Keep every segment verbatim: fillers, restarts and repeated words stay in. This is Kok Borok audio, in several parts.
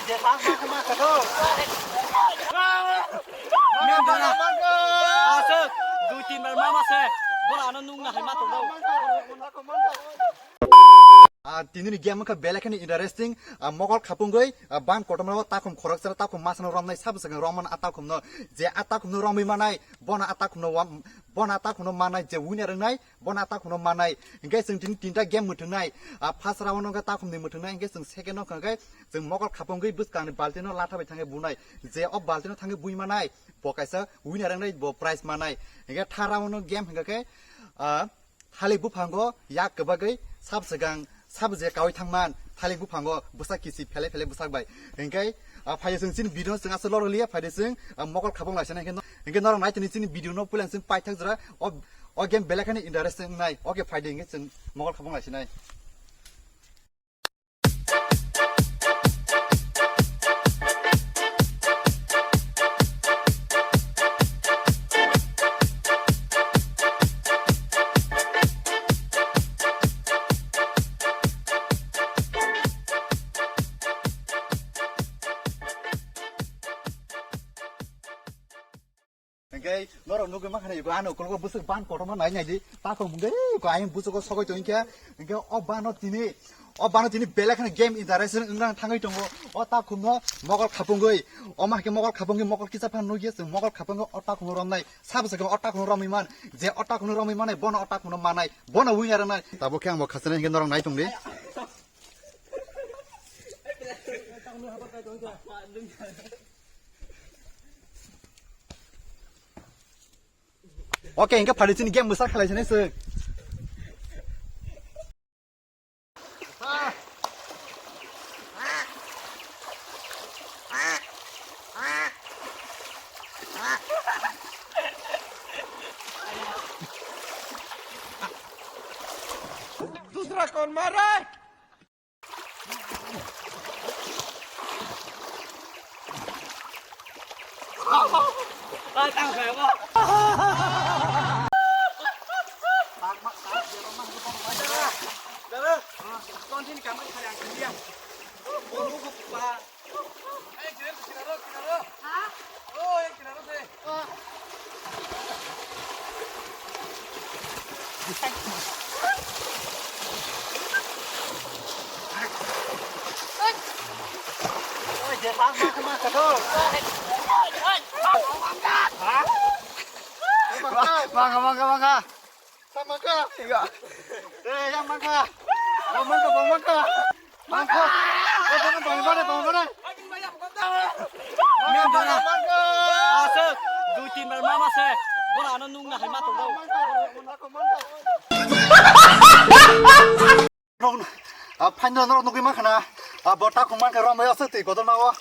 Aswk dui tin bar mama se, bola ano nung na hai ma tongbo. Ah, tini ni game wngkha belai kheno interesting. Ah, mokol khapungwi, ah, ban kotorma o takhum khoroksa takhum masano romnai sabo swkang romman a takhum no. Je a takhum no romwi manai, bono a takhum no wam-, bono a takhum no manai je winner wngnai, bono a takhum no manai. Hinkhe chwng tini tinta game mwthwngnai. Ah, first round wngkha takhum ni mwthwngnai, hinkhe chwng second wngkha khe chwng mokol khapungwi bwskang ni balti no latha bai thangwi bunai. Je o balti no thangwi bui manai, bo kaisa winner wngnai, bo prize manai. Hinkhe third round no game hinkha khe, ah, Thalik buphango yak kwbagwi sab swkang sab je kaui thangman thalik buphango bwsak kisi phele phele bwsak bai. Hinkhe, ah, phaide chwng chini video chwng aswk lorok liya, phaide chwng, ah, mokol khapung laisana hinkhe no-, hinkhe norok nai tini chini video no puila chwng paithak jora o, o game belai kheno interesting nai. Oke phaide hinkhe chwng mokol khapung laisinai. Hinkhe norok nugwi mankha iko ano ukulgo bwswk ban kotorma nai nai di. Takhum hinkhe iko ayang bwswk o sogwi tongkha. Hinkhe o bano tini, o bano tini belai kheno game interaction wngna thangwi tongo. O takhumno mokol khapungwi, omo haikhe mokol khapungwi mokol kisa phan nugya chwng mokol khapungwi o takhumno romnai. Sabo se o takhumno romwi man, je o takhumno romwi manai bono o takhumno manai, bono winner wngnai. Tabuk khe ang bo khachana hinkhe norok nai tongdi. Oke, hinkhe phaidi chini game bwsa khlai sini se. दूसरा कौन मार रहा है? Mangka, mangka, mangka. Sa mangka. Iya. Eh, yang mangka. Yang mangka, bang mangka. Mangka. Eh, bang, bang, bang, bang, bang. Aswk dui tin bar mama se, bola ano nung na hai ma tongbo. Norok, ah, final norok nugwi mankha na, ah, bo takhum mankha romwi aswk twi kotorma o.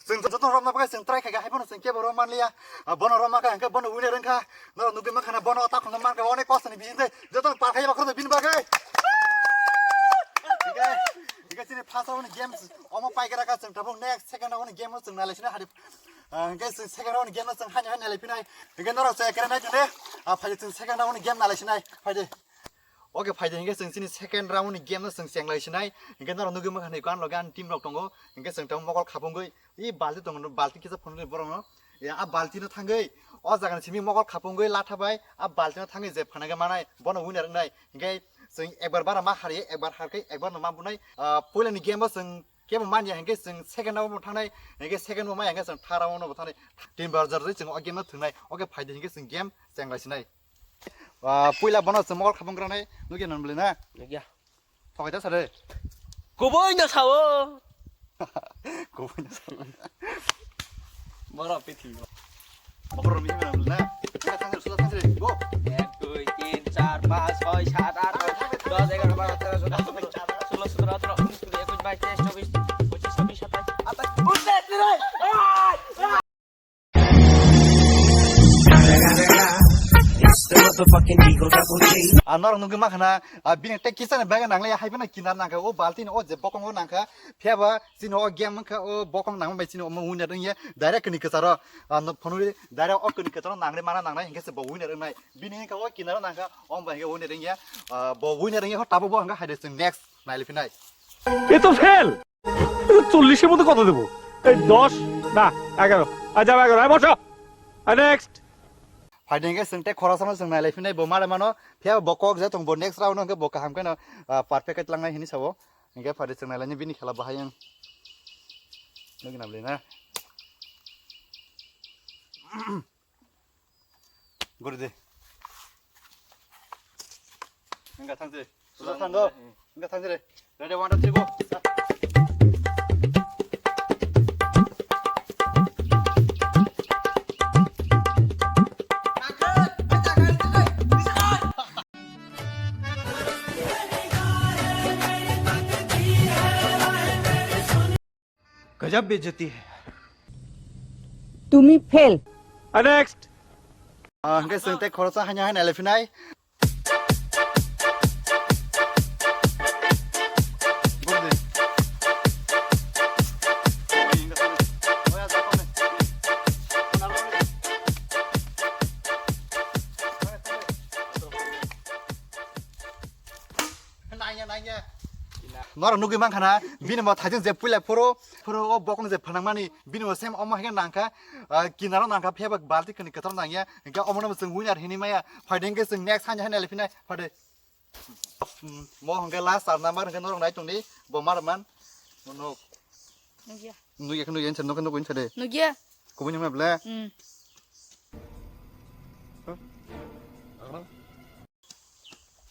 Chwng joto romna bagwi chwng try khaikha, haiphano chwng kebo rom manliya. Ah, bono rom mankha, hinkhe bono winner wngkha. Norok nugwi mankha na, bono takhumno mankha, onek kostoni bisingtwi joto par khaiyaba khoroknwi bini bagwi. Hinkhe, hinkhe chini first round ni games omo paigra kha, chwng tabuk next second round ni game o chwng nailai sinai hari. Ah, hinkhe chwng second round ni game o chwng haino haino nailai phinai. Hinkhe norok chwng ekere nai tongdi. Ah, phaidi chwng second round ni game nailai sinai. Phaidi. Oke, phaidi hinkhe chwng chini second round ni game no chwng chenglai sinai. Hinkhe norok nugwi mankha ni, ani loge ani team rok tongo. Hinkhe chwng tamo mokol khapungwi, i balti tongo, balti kisa phunuknwi borokno. Ya, a balti no thangwi o jaga ni simi mokol khapungwi latha bai, a balti no thangwi je phanaga manai, bono winner wngnai. Hinkhe chwng ekbar bara ma harwi, ekbar harkhe ekbar no ma bunai. Ah, puila ni game o chwng kebo manya hinkhe chwng second round bo thangnai, hinkhe second bo maya hinkhe chwng third round bo thangnai. Team bar jar rwi chwng o game no thwngnai. Oke, phaidi hinkhe chwng game chenglai sinai. Ah, puila bono chwng mokol khapung granai, nugya nan bwlwi na? Nugya. Thokai ta sare. Kubui no sao. Kubui no sao. Borok pithibi. Mokol rok mihim nan bwlwi na? Sula thang sare, sula thang sare. Go. এক, দুই, তিন, চার, পাঁচ, ছয়, সাত, আট, নয়, দশ, এগারো, বারো, তেরো, চৌদ্দ, পনেরো, ষোলো, সতেরো, আঠারো, উনিশ, কুড়ি, একুশ, বাইশ, তেইশ, চব্বিশ, পঁচিশ, ছাব্বিশ, সাতাশ, আঠাশ, ঊনত্রিশ, তিরিশ। Ah, norok nugwi mankha na, ah, bini tei kisa ni bag nangli, hai phano kinar nangkha, o balti ni o je bokong o nangkha, phiya ba chini o game wngkha, o bokong nangma bai chini omo winner wngya, direct kini kwcharo, ah, no phunui direct o kini kwcharo nangri mana nangnai, hinkhe se bo winner wngnai, bini hinkhe o kinaro nangkha, omo bai hinkhe winner wngya, ah, bo winner wngya, ho tabuk bo hinkhe hai de chwng next nailiphinai. এ তো ফেল। চল্লিশের মধ্যে কত দেবো? এই দশ না, এগারো। আচ্ছা, এগারো। এই বসো। আর next. Phaidi hwnkhe chwng tei khoroksa no chwng nailai phinai bo mare mano. Phiya bo kok je tong bo next round hwnkhe bo kaham kheno, ah, perfect khe tlangnai hinwi sabo. Hwnkhe phaidi chwng nailai ni bini khela bahai wng. Nugwi na bwlwi na. Guri de. Enga thang de. Sudah thang do. Enga thang de. Ready, one, two, three, go. गजब बेइज्जती है। তুমি fail. Next. Ah, hwnkhe chwng tei khoroksa haino haino nailai phinai. Norok nugwi mankha na, bini bo thaijwng je puila phuru, phuru o bokong je phanangmani, bini bo same omo hai khe nangkha, ah, kinaro nangkha, phiyaba balti kwni kwthar nangya, hwnkhe omono bo chwng winner hinwi maya, phaidi hwnkhe chwng next haino haino nailai phinai, phaidi. Hmm, mo hwnkhe last char number hwnkhe norok nai tongdi, bo mar man, no, Nugya. Nugya khe nugya, nugya khe nugya de. Nugya. Kubuni ma ble. Hmm.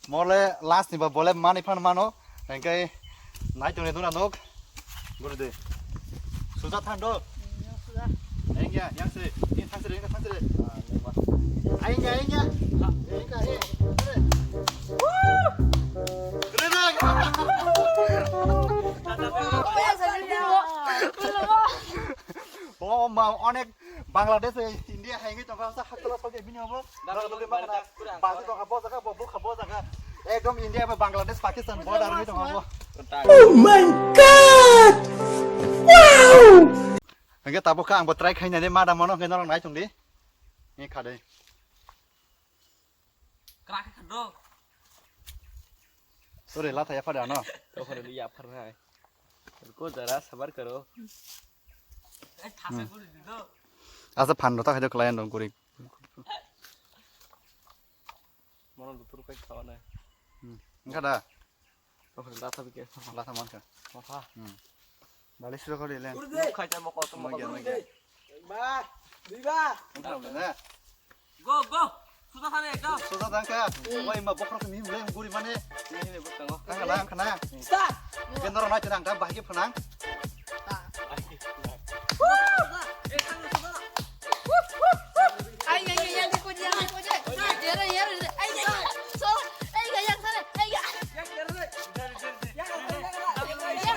Mole last ni ba bole mani phan mano. Engkai nai tong ne duna nok. Guru de. Suja than do. Suja. Engya, yang se. Ni than se, yang than se. Engya, engya. Engya, eh. Woo! O ma onek Bangladesh, eh, India hai wngwi tongkha, sa haktola sokhe bini obo. Dara Dara dole dole makna, pura basi tongkha bo jaga, bo bukha bo jaga. Ekdom India ba Bangladesh, Pakistan border wngwi tongkha bo. Oh my God! Wow! Hwnkhe tabuk kha ang bo try khainani mada mono hwnkhe norok nai tongdi. Ni khade. Krak khe khando. Ore la thaya phada no. Tokhore li ya phar hai. Ko jara sabar karo. Ai thasa Hmm. guri di do. Asa phan rota khai do klai no guri. Mono lutur khai khawa nai. Hmm. Engka da. Tokhore la thabi ke. La thaman ka. Oha. Hmm. Bali siro kori len. Khaita mo koto mo Mo gyan, mo koto. Gyan. Ba, di ba. Engka da na. Go, go. Suda thane ekdom. Suda thang ka. Oi ma bokhro ni mle guri mane. Ni ni bukang. Thang na khana. Start. Gendor na chang ta bahagi phanang. Ai, ai, ai, ai, ko dia, ko dia. Yere, yere, ai, ai. So, ai, ai, ai, ai, ai.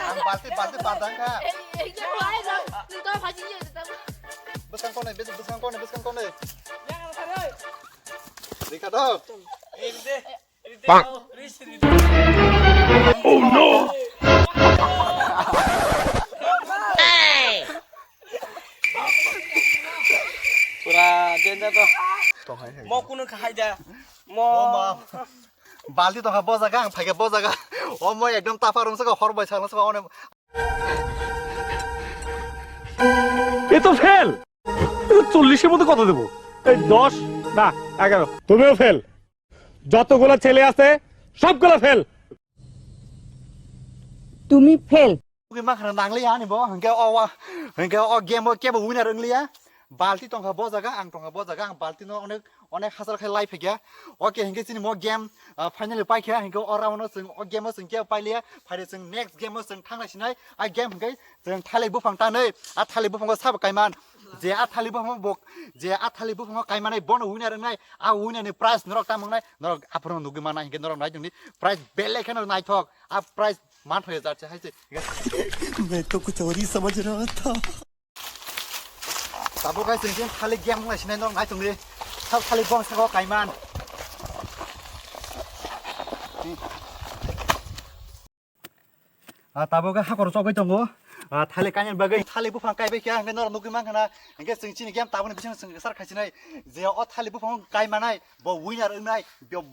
Ang balti, balti padang ka. Ai, ai, ai, ai, ai. Bwskang kone, bwskang kone, bwskang kone. Rika dong. Bang. Oh no. Pura danger to. Mo kuno khai da. Mo. Oh, ma. Balti tongkha bo jaga, ang phaikha bo jaga. O mo ekdom tapa rung saka hor bai saka saka one. এ তো ফেল। এ তো চল্লিশের মধ্যে কত দেবো? এই দশ? না, এগারো। তুমিও ফেল। যতগুলো ছেলে আছে, সবগুলো ফেল। তুমি fail. Ui ma khana nangli ani bo, hingke o wa, hingke o game o kebo winner wng liya. Balti tongkha bo jaga, ang tongkha bo jaga, ang balti no onek, onek hasal khai lai phikya. Oke, hingke chini mo game, ah, finally paikha, hingke o round no chwng, o game o chwng kebo pailiya. Phaidi chwng next game o chwng thanglai sinai, a game hingke chwng thalik buphang tanwi, a thalik buphango sabo kaiman. Je a thalik buphango bo, je a thalik buphango kaimanai bono winner wngnai, a winner ni prize norok tamo wngnai, norok aphuru nugwi manai, hingke norok nai tongdi prize belai kheno naithok, a prize man thoi jar se hai se. मैं तो कुछ और ही समझ रहा था। Tabuk hai chwng chwng thalik game wngnai sinai norok nai tongdi, sab thalik bong saka kaiman. Ah, tabuk khe hakor chogwi tongo. Ah, thalik kainani bagwi thalik buphang kaibai kha, hwnkhe norok nugwi mankha na, hwnkhe chwng chini game tabukni bisingtwi chwng kwchar khaisinai, je o thalik buphang kai manai, bo winner wngnai, bo,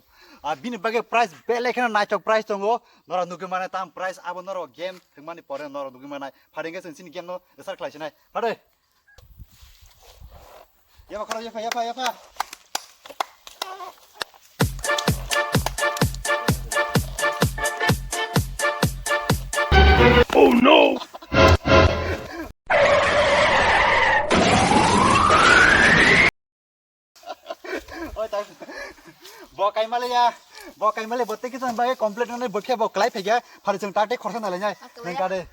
ah, bini bagwi prize belai kheno naithok prize tongo, norok nugwi manai tam prize abo norok game thwngmani pore norok nugwi manai, phari hwnkhe chwng chini game no kwchar khlaisinai, phari. Yapha khoro, yapha, yapha, yapha. Oh no! Oi, tak. Bo kai male ya. Bo kai male, bo te kisan bai complete nai bo khe bo klai phege. Phari chwng tak te khorsa nalai nai. Nang ka de.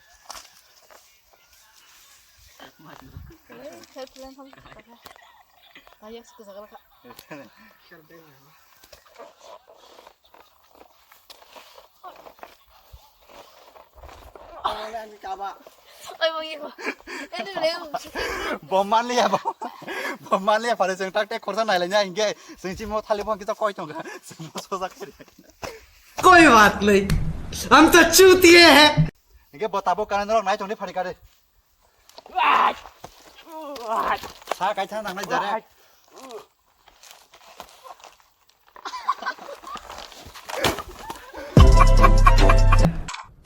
Oi, bo ye bo. Ede le. Bo manliya bo. Bo manliya phare chwng tak tak khorsa nailai nya hingke chwng chimo thali bo kisa koi thong kha. Chwng bo soja khe. कोई बात नहीं, हम तो चूतिए हैं। Hingke bo tabo kana norok nai tongni phari kare. Sa kaisa nangnai jare.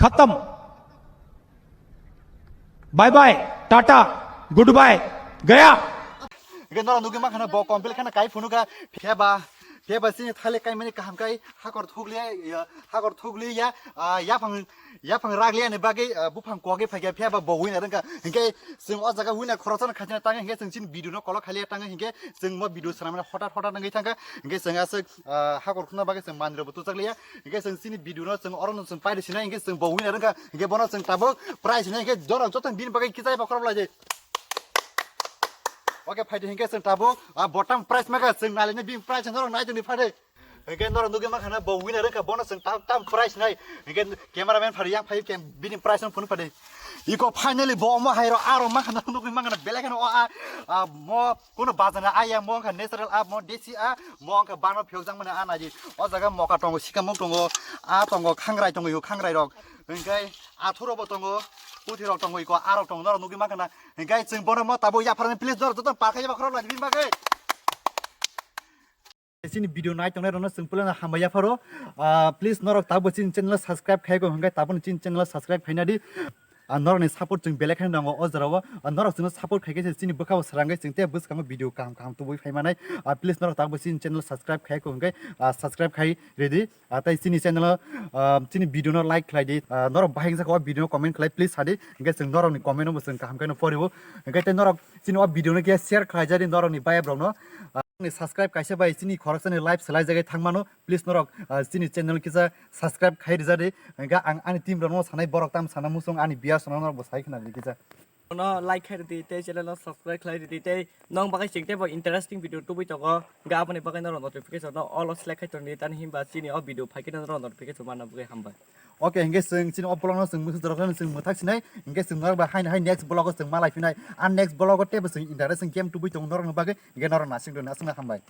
खत्म। Bye bye, tata, goodbye, गया। Hingke norok nugwi mankha na bo complete khana kai phunukha pheba pheba chini thale kai mani kaham kai hakor thukliya hakor thukliya yaphang yaphang ragliya ni bagwi buphang kokgwi phaikha pheba bo winner wngkha hingke chwng o jaga winner khoroksa no khaina tango hingke chwng chini video no kolok khaliya tango hingke chwng mo video swnamna hotat hotat wngwi thangkha hingke chwng aswk hakor khuna bagwi chwng manwi rok bo tuchakliya. Hingke chwng chini video no chwng oro no chwng paidi sinai hingke chwng bo winner wngkha hingke bono chwng tabuk prize hinai hingke jorok joto bini bagwi kichai bokhorok lai de. Oke phaidi hingke chwng tabuk a botam prize maka chwng nalini bini prize norok nai tongni phaidi. Hingke norok nugwi mankha na bo winner wngkha bono chwng tam tam prize hinai hingke cameraman phari yang phai bini prize no phunuk phaidi. Iko finally bo omo hai ro aro mankha na nugwi mankha na belai kheno o a mo Kuno bajana a ya mo wngkha natural a mo desi a mo wngkha bano phiyokjak mani a naidi. O jaga moka tongo sikamung tongo a tongo khangrai tongo yo khangrai rok hingke athuro bo tongo puthi rok tongo iko a rok tongo norok nugwi mankha na hingke chwng bono mo tabuk yapharani please norok joto parkha yaba khorok lai bini bagwi. Chini video nai tongnai rokno chwng puilano hambai yapharo. Ah, please norok tabuk chini channel subscribe khai ko hingke tabuk chini channel subscribe khaina di. Ah, norokni support chwng belai kheno nango o jorao. Ah, norok chwngno support khaikhe se chini bwkhao srangwi chwng tei bwskango video kaham kaham tubui phai manai. Ah, please norok tabuk chini channel subscribe khai ko hingke, ah, subscribe khai ready. Ah, tei chini channel, ah, chini video no like khlai di. Ah, norok bahai wngsa khe o video no comment khlai please sadi. Hingke chwng norokni comment no bo chwng kaham kheno poribo. Hingke tei norok chini o video no khe share khlai jadi norokni bayap rokno. Ah, ni subscribe kaisa bai chini khoroksani live swlai jagwi thangmano. Please norok, ah, chini channel kisa subscribe khai rijadi. Hingke ang ani team rokno sanai borok tam sana musung ani biya sana norok bo sai khna di kisa. No like khai ridi tei channel no subscribe khai ridi tei nong bagai ching tei bo interesting video tubui tongo. Hingke aboni bagai norok notification no all o select khai tongdi tani himba chini o video phai khe norok notification manna bagwi hambai. Oke hingke chwng chini o vlog no chwng musu jorok chwng mwthak sinai hingke chwng norok bai haino hai next vlog o chwng malai phinai. An next vlog o tei bo chwng interesting game tubui tongo norok ni bagwi hingke norok nasing rwna aswkna hambai.